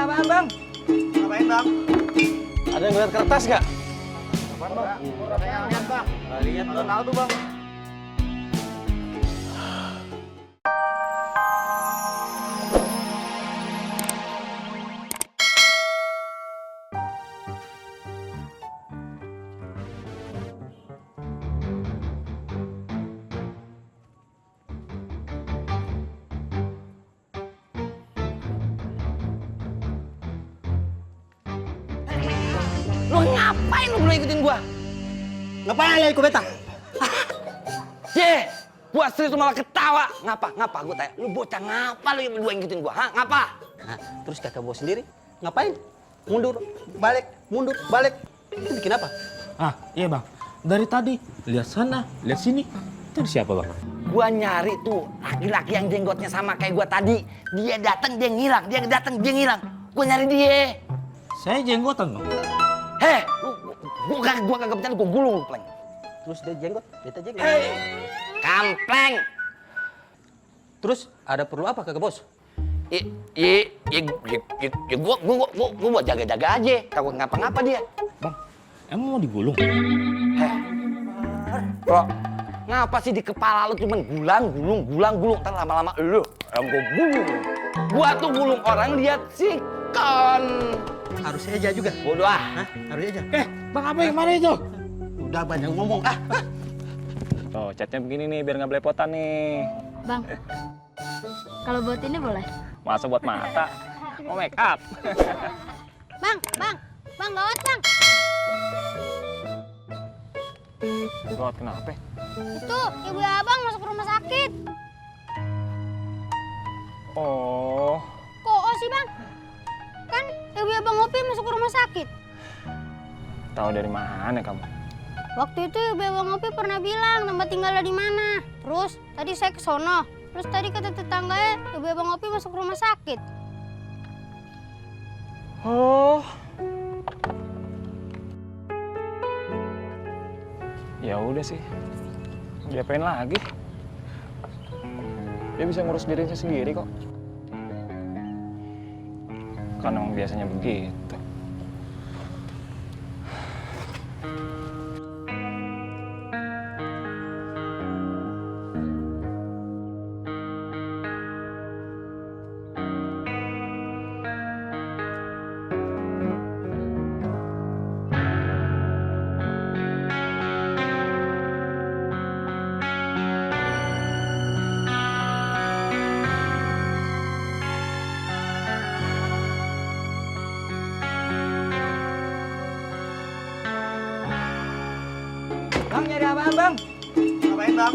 apaan, Bang? Ngapain, Bang? Ada yang ngeliat kertas nggak? Apaan, Bang? Orang yang lihat, Bang. Nggak lihat, Bang. Ronaldo, Bang. Lu ngapain lu belum ikutin gua? Ngapain ya ikut beta? Gua serius malah ketawa. Ngapa gua tanya? Lu bocah ngapa lu yang berdua ngikutin gua? Hah? Ngapa? Nah, terus kakak bos sendiri ngapain? Mundur, balik. Itu bikin apa? Ah, iya bang. Dari tadi lihat sana, lihat sini. Itu siapa bang? Gua nyari tuh laki-laki yang jenggotnya sama kayak gua tadi. Dia datang dia ngilang, dia datang dia ngilang. Gua nyari dia. Saya jenggotan bang. Heh, gua kagak bercanda, gua gulung lu, Pleng. Terus dia jenggot, beta jenggot. Hei, kampleng. Terus ada perlu apa kakak bos? Gua buat jaga-jaga aja. Takut ngapa-ngapa dia. Bang, emang mau digulung? Heh, bro, ngapa sih di kepala lu cuman gulang? Ntar lama-lama lu yang gua gulung. Gua tuh gulung orang lihat sikon. Harus aja juga. Bodoh ah. Hah? Harus aja. Bang apa yang mana itu? Udah banyak ngomong. Tuh, catnya begini nih biar nggak belepotan nih. Bang, kalau buat ini boleh? Masa buat mata? Mau make up? Bang, gawat bang. Gawat kenapa? Itu ibu abang masuk rumah sakit. Oh, Kok sih bang? Kan ibu abang Opi masuk rumah sakit. tahu dari mana kamu? Waktu itu ibu abang Opi pernah bilang tempat tinggalnya di mana. Terus tadi saya ke sono. Terus tadi kata tetangganya ibu abang Opi masuk rumah sakit. Oh. Ya udah sih. Diapain lagi? Dia bisa ngurus dirinya sendiri kok. Kan emang biasanya begitu. Bang, nyari apaan, Bang? Ngapain, Bang?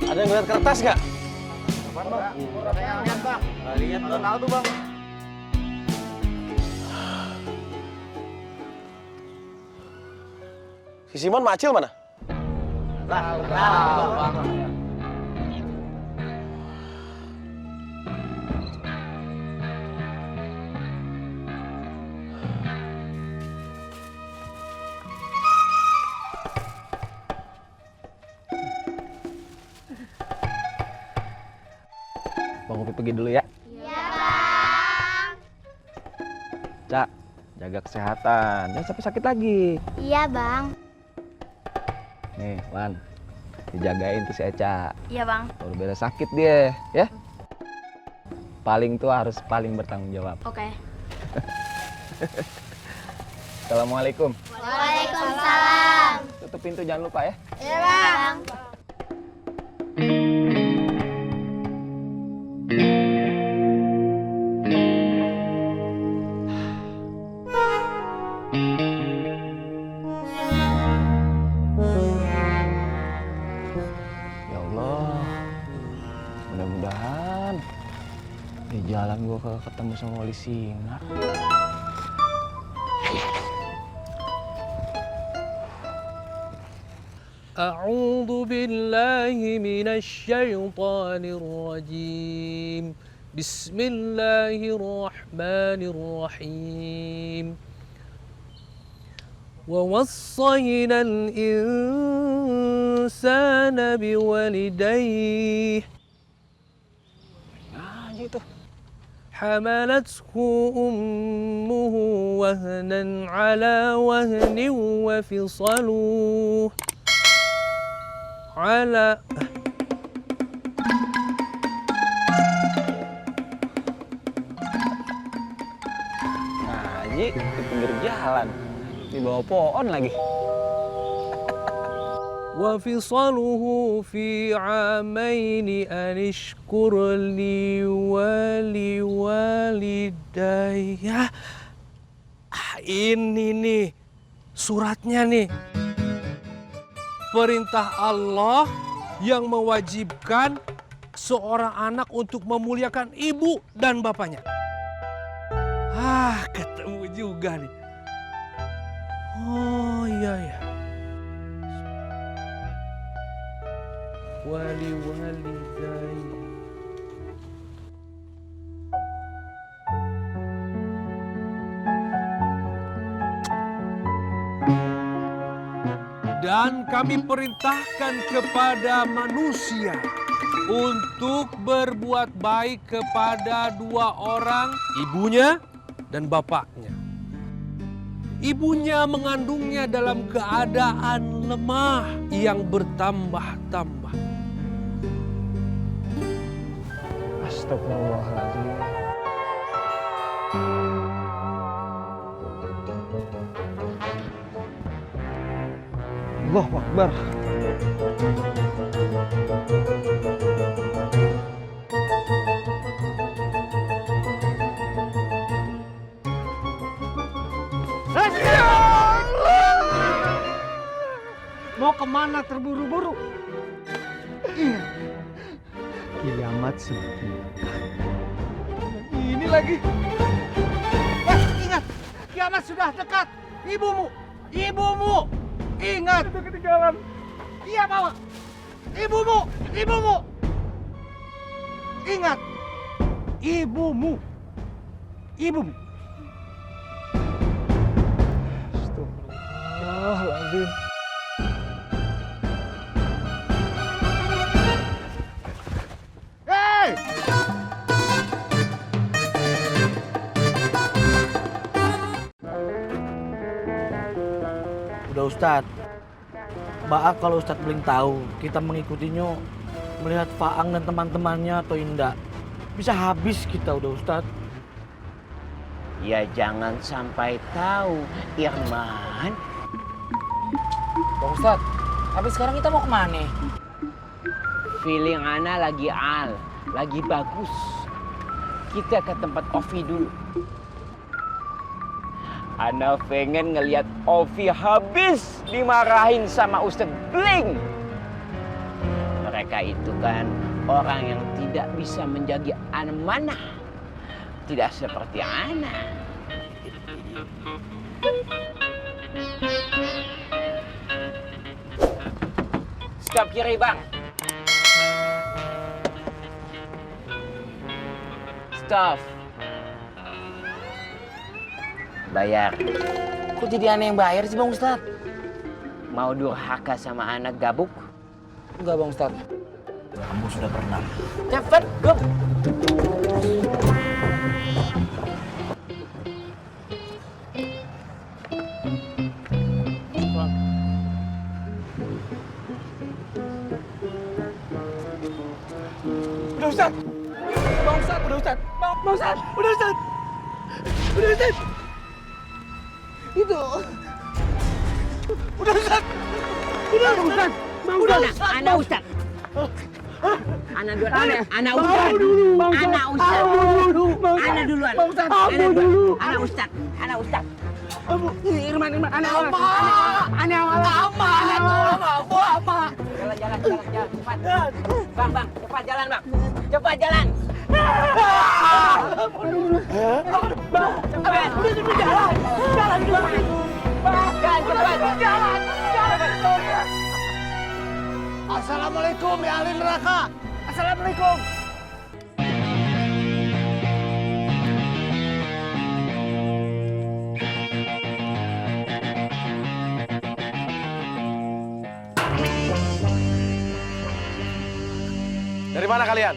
Ada yang ngeliat kertas nggak? Apaan, Bang? Orang yang lihat, Bang. Nggak lihat, Bang. Ronaldo, Bang. Si Simon Macil mana? Bang. Bang Upi pergi dulu ya. Iya bang. Cak, jaga kesehatan. Jangan sampai sakit lagi. Iya bang. Nih, Wan. Dijagain tuh si Eca. Iya bang. Baru beres sakit dia, ya. Paling tuh harus paling bertanggung jawab. Oke. Assalamualaikum. Waalaikumsalam. Tutup pintu jangan lupa ya. Iya bang. Ya Allah, mudah-mudahan di jalan gua ketemu sama Wali Sinar. أعوذ بالله من الشيطان الرجيم بسم الله الرحمن الرحيم ووصينا الإنسان بوالديه Aja itu. حملته أمه وهنا على وهن وفصاله على Ngaji di pinggir jalan, di bawah pohon lagi. وفصاله في عامين أن اشكر لي ولوالدي. Ini nih suratnya nih. Perintah Allah yang mewajibkan seorang anak untuk memuliakan ibu dan bapaknya. Ketemu juga nih. Oh iya ya. Wali-walidai. Dan kami perintahkan kepada manusia untuk berbuat baik kepada dua orang, ibunya dan bapaknya. Ibunya mengandungnya dalam keadaan lemah yang bertambah-tambah. Astagfirullahaladzim. Allahu Akbar. Mau kemana terburu-buru? Kiamat sebentar. Ini lagi. Ingat, kiamat sudah dekat. Ibumu, ingat. Itu ketinggalan. Iya bawa. Ibumu. Ingat, ibumu. Astagfirullahaladzim. Udah Ustadz, maaf kalau Ustadz belum tahu kita mengikutinya melihat Faang dan teman-temannya atau Indah. Bisa habis kita udah Ustadz. Ya jangan sampai tahu, Irman. Bang Ustadz, tapi sekarang kita mau kemana? Feeling ana lagi bagus. Kita ke tempat Ovi dulu. Ana pengen ngelihat Ovi habis dimarahin sama Ustadz Bling. Mereka itu kan orang yang tidak bisa menjaga amanah. Tidak seperti ana. Stop kiri bang. Stop. Bayar. Kok jadi aneh yang bayar sih Bang Ustadz? Mau durhaka sama anak gabuk? Enggak Bang Ustadz. Kamu sudah pernah. Cepet, Gop. Udah Ustadz. Bang Ustadz, udah Ustadz. Bang Ustadz, udah Ustadz. Udah Ustadz. Itu. Udah Ustadz. Udah Ustadz. Udah Ana Ustadz. Ana duluan. Ana Ustadz. Ana Ustadz. Ana duluan. Ana Ustadz. Ana Ustadz. Irman. Ana awal. Ana awal. Apa? Jalan cepat. Bang, cepat jalan, Bang. Cepat jalan. Cepat. Jalan dulu. Cepat. Assalamualaikum ya ahli neraka. Assalamualaikum. Dari mana kalian?